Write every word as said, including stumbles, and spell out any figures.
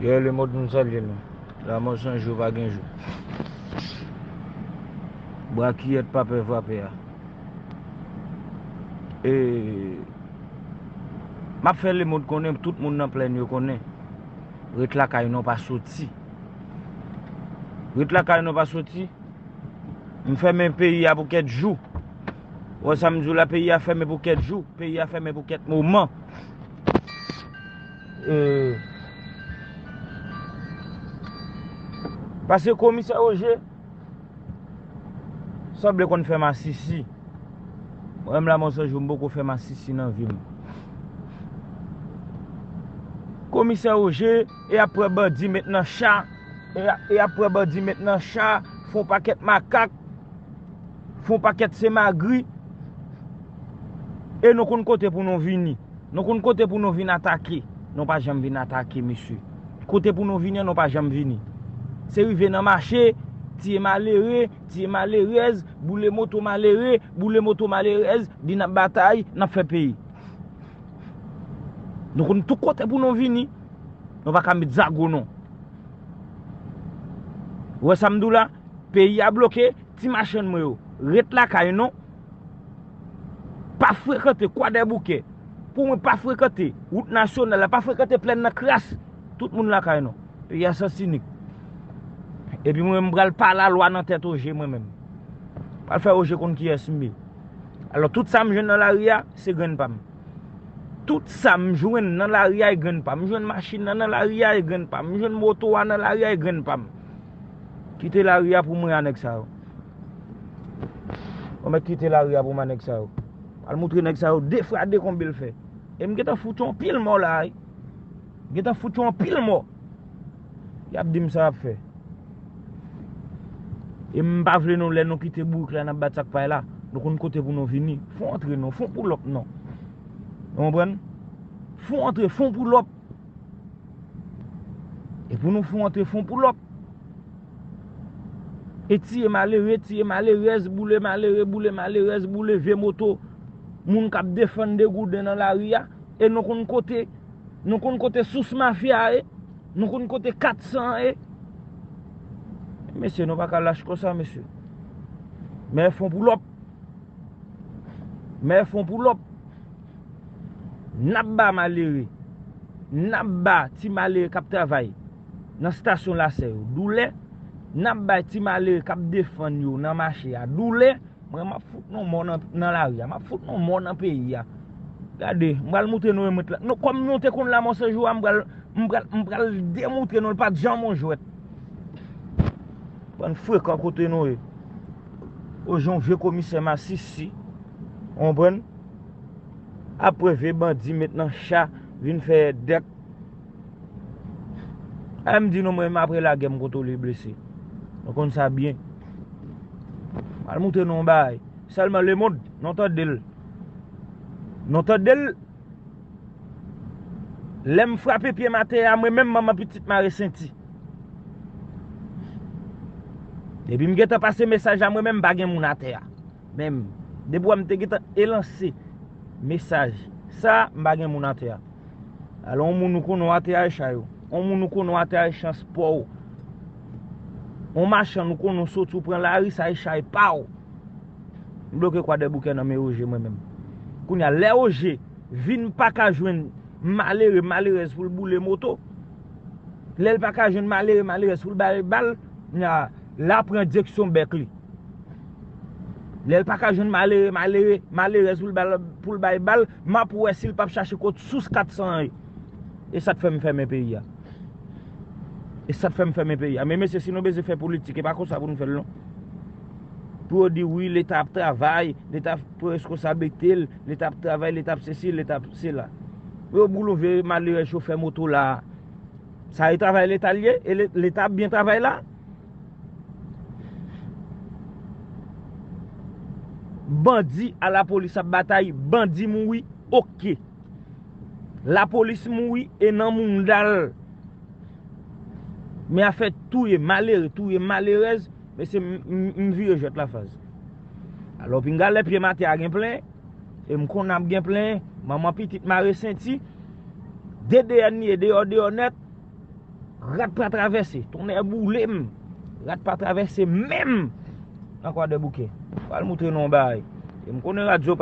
Guerrier Lemond, m salye nou. Lanmò san jou pa gen jou. Bwa kiyèt pa pè vrapè a. E, m ap fè Lemond konnen, tout moun nan plèn yo konnen. Ret lakay nou pa soti. Ret lakay nou pa soti. M fèmen peyi a pou kèk jou. Ou wè sa m di w la, peyi a fèmen pou kèk jou, peyi a fèmen pou kèk moman. E, paske komisè Roger sanble konn fè masisi. Mwen menm Lanmò san jou, m poko fè masisi nan vi m. Komisè Roger, e ap pran bandi met nan cha, e ap, e ap pran bandi met nan cha, fè yon pakèt makak, fè yon pakèt semagri, e nou konn kote pou nou vini. Nou konn kote pou nou vin atake. Nou pa janm vin atake, mesye. Kote pou nou vini an, nou pa janm vini. Se rive nan mache, tiye malere, tiye malerèz, boule moto malere, boule moto malerèz, di n ap batay, n ap fè peyi. Nou konn tout kote pou nou vini. Nou pa ka met zago non. Ou wè sa m di w la? Peyi a bloke, ti machann mwen yo, ret lakay nou. Pa frekante Kwadèboukè. Pou mwen, pa frekante wout nasyonal la, pa frekante plèn nan kras. Tout moun lakay nou. Peyi a Sans Inik. Epi mwen, m pral pa lalwa nan tèt Roger mwen menm. Pral fè Roger konn kiyès m ye. Alò, tout sa m jwenn nan lari a, se grenn pa m. Tout sa m jwenn nan lari a, e grenn pa m. M jwenn machin nan nan lari a, e grenn pa m. M jwenn moto a nan lari a, e grenn pa m. Kite lari a pou mwen a nèg sa yo. Ou mèt kite lari a pou mwen a nèg sa yo. Al moutre nèg sa yo de fwa de konbe l fè. E m gentan fout yon pil mò la, wi. M gentan fout yon pil mò. Y ap di m sa y ap fè. E m pa vle nou, lè nou kite bourik la, n ap bat sa k pa la. Nou konn kote pou nou vini. Fon antre non, fon poulòp non. Ou konprann? Fon antre, fon poulòp. E pou nou fon antre, fon poulòp. E tiye malere, tiye malerèz, boule malere, boule malerèz, boule vye moto moun k ap defann de gouden nan lari a. E nou konn kote, nou konn kote sous mafya a ye. Nou konn kote kat san an ye. Mesye, nou pa ka lach konsa, mesye. Men fon poulòp. Men fon poulòp. N ap ba malere. N ap ba ti malere k ap travay nan stasyon lasè yo doulè. N ap bay ti malere k ap defann yo nan mache a doulè. Mwen, m ap fout nou mò nan, nan lari a. M ap fout nou mò nan peyi a. Gade, m pral moutre nou remèt la. Nou, kòm nou te konn Lanmò san jou a, m pral, m pral, m pral demoutre nou l pa t janm yon jwèt. Bann frekan kote nou ye. Oje yon vye komisè masisi. Ou konprann? Apre vye bandi met nan cha, vin fè dèk. A m di nou, mwen menm apre lagè m kontwole blese. Nou konn sa byen. M al moutre nou yon bagay. Sèlman Lemond, nou tande l. Nou tande l. Lè m frape pye m atè a, mwen menm manman pitit mare senti. Depi m gentan pase mesaj la, mwen menm m pa gen moun atè a. Menm. Depi w wè m te gentan elanse mesaj sa, m pa gen moun atè a. Alò, yon moun ou konnen w atè a e chay ou. Yon moun ou konnen w atè a e chan spò ou. Yon machann ou konnen w soti w pran lari, sa e chay pa w. M bloke Kwadèboukè nan men Oje mwen menm. Kounye a, lè Oje vin pa ka jwenn malere, malerèz pou l boule moto, lè l pa ka jwenn malere, malerèz pou l bay bal, kounye a, l a pran direksyon bèk li. Lè l pa ka jwenn malere, malere, malerèz pou l bal, pou l bay bal, m ap wè si l p ap chache kot sous kat san an ye. E sa k fè m fèmen peyi a. E sa k fè m fèmen peyi a. Men mesye, si nou bezwen fè politik, e pa konsa pou nou fè l non. Pou yo di wi, Leta ap travay, Leta ap pran reskonsablite l, Leta ap travay, Leta ap sesi, Leta ap sela. Pou yo boule yon vye malerèz chofè moto la. Sa e travay Leta l ye? E Le-, Leta ap byen travay la? Bandi a lapolis ap batay, bandi mouri, oke. Lapolis mouri e nan mounda l. Men afè touye malere, touye malerèz, mesye, m, m, m vire jwèt la faz. Alò, pinga lè pye m atè a gen plen, e m konnen ap gen plen, manman pitit mare senti, de D N ye, deyò, deyò nèt, Rat pa travèse. Tonnè boule m. Rat pa travèse menm nan Kwadèboukè. Pral moutre nou yon bagay. E m konnen radyo